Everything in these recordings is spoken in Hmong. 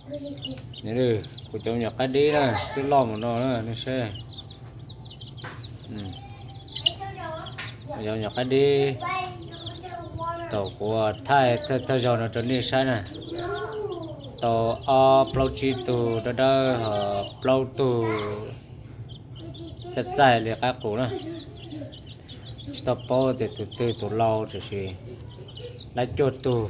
Kuv cov me nyuam qaib dib na twb loj mus no na, nej saib. Cov me nyuam qaib dib thaum kuv thaij thawj zaug no rau nej saib na, tau ob plaub tsib tug dawb dawb ho plaub tug txaij txaij li qaib qus na. Tsis tau paub tias tus twg tus lau, tiam sis lawv cuaj tug.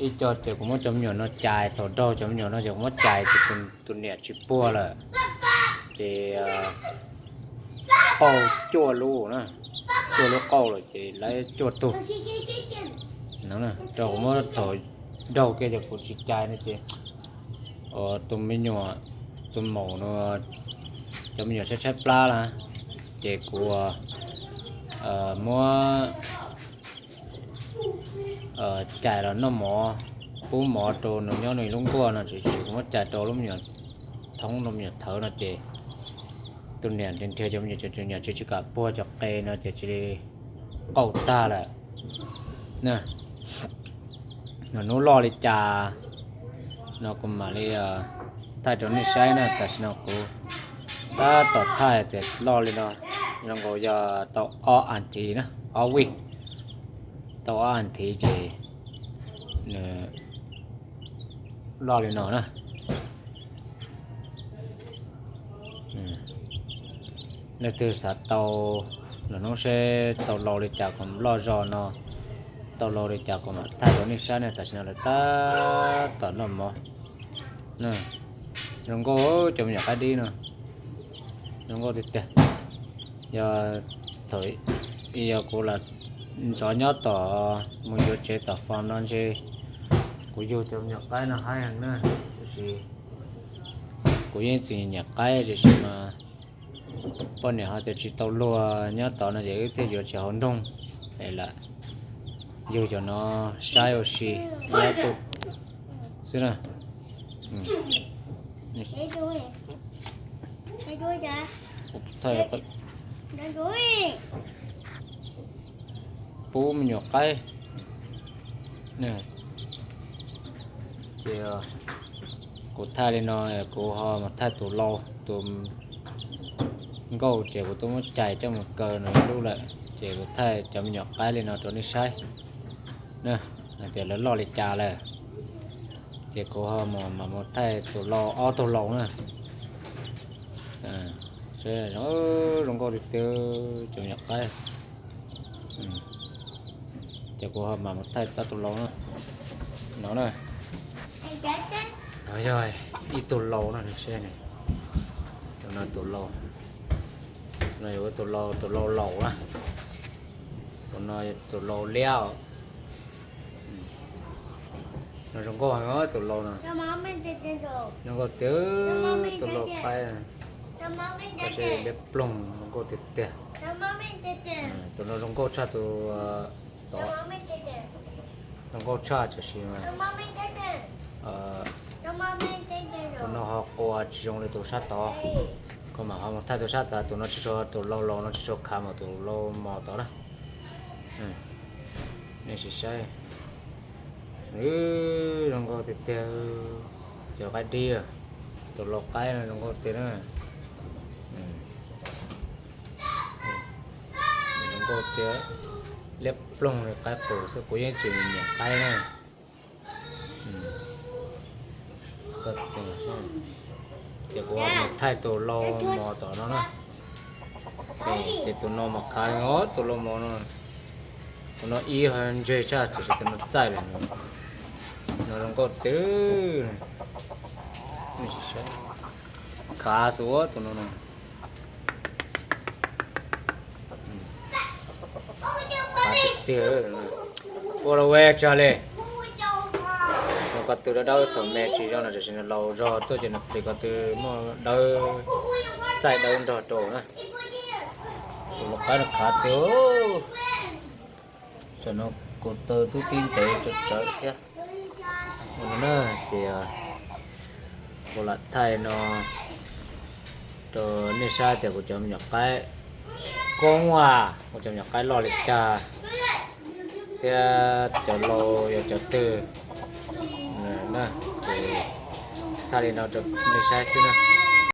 Ib co ces kuv muab cov me nyuam no cais, thaum raug cov me nyuam no ces kuv muab cais ces tus niam tsis puag lawm, ces qauj cuaj lub na, cuaj lub qauj lawm ces lawv cuaj tug no. Rau kuv muab thaum raug kiag ces kuv tsis cais no ces tus me nyuam, tus maum no, cov me nyuam tshaib tshaib plab na, ces kuv muab cais los noj mov, pub mov rau nws nyob nws lub nkuaj no, tiam sis kuv muab cais rau lub me nyuam thoob, lub me nyuam thawv no ces tus niam nrhiav cov me nyuam, tus niam tsis, tsis kam puag cov qe no ces cia li qauj tag lawm. Hnub loj li cas no kuv mam li thaij rau nej saib na. Tam sim no kuv tab tom thaij tias loj li no, zoo nkaus yog tau ob as thiv na, ob vij, tau ob as thiv ces nws loj li no na. Leej twg xav tau los nug seb tau lau li cas kom loj zog no, tau lau li cas kom mam thaij rau nej saib ne. Tam sim no lawv tab tom noj mov. Zoo nkauj cov me nyuam qaib dib no, zoo nkauj tiag tiag. Yog thaum, yog kuv los ntxov nyob tom, mus yuav tsev tom farm no ntshe kuv yug cov me nyuam qaib no haib heev na, tiam sis kuv yeej tsis nyiam qaib tiam sis mas poj niam ho tias tsis tau luag nyob tod no ces wb thiaj yuav tsev hauv nroog es lawm. Yug cov no saib ua si nyob xwb na. Pub me nyuam qaib. Ces kuv thaij li no, kuv ho mus thaij tus lau, tus nkauj ces kuv twb muab cais coj mus kaw nws ib lub lawm, ces kuv thaij cov me nyuam qaib li no rau nej saib na, hais tias lawv loj li cas lawm. Ces kuv ho mam mus thaij tus lau, ob tug lau na. Zoo nkauj tiag tiag cov me nyuam qaib. Ces kuv ho mam mus thaij ob tug lau na. No na, no yog ib tug lau na, seb ne. Tus no tus lau, no yog tus lau, tus lau laus na. Tus no tus lau liab. No zoo nkauj heev tus lau no. Zoo nkauj tiag, tus lau qaib. Liab ploog zoo nkauj tiag tiag. Tus no zoo nkauj tshaj tus tod. Zoo nkauj tshaj tiam sis mas tus no ho qua tsis zoo li tus sab tod. Koj mam ho mus thaij tus sab tod, tus no tsis tshua, tus lau laus no tsis tshua khav mas tus lau mos tod na. Nej sim saib, zoo nkauj tiag tiag. Cov qaib dib, tus lau qaib no zoo nkauj tiag na. Zoo nkauj tiag, liab ploog li qaib qus xwb, kuv yeej tsis nyiam qaib na. Ces kuv mus thaij tus lau mos tom no na. Ces tus no mas khav os, tus lau mos no. Tus no ib ho ntseg tshaj tiam sis tus no txaij lawm. No zoo nkauj tiag. Khav xwb tus no no. Khav tiag tiag. Ua los ua tsag li. Nws ko tw dawb dawb thaum me tsis zoo no, tiam sis nws laus zog tuaj ces nws plis ko tw muaj dawb, txaij dawb nrog rau na. Tus lau qaib no khav tiag. Tam no kuv taw twb tib ntev tsawv tsawv thiab. Ces kuv lam thaij no rau nej saib tias kuv cov me nyuam qaib koob as, kuv cov me nyuam qaib loj li cas thiab cov lau yog cov twg. Ces Tag li no rau nej saib xwb na.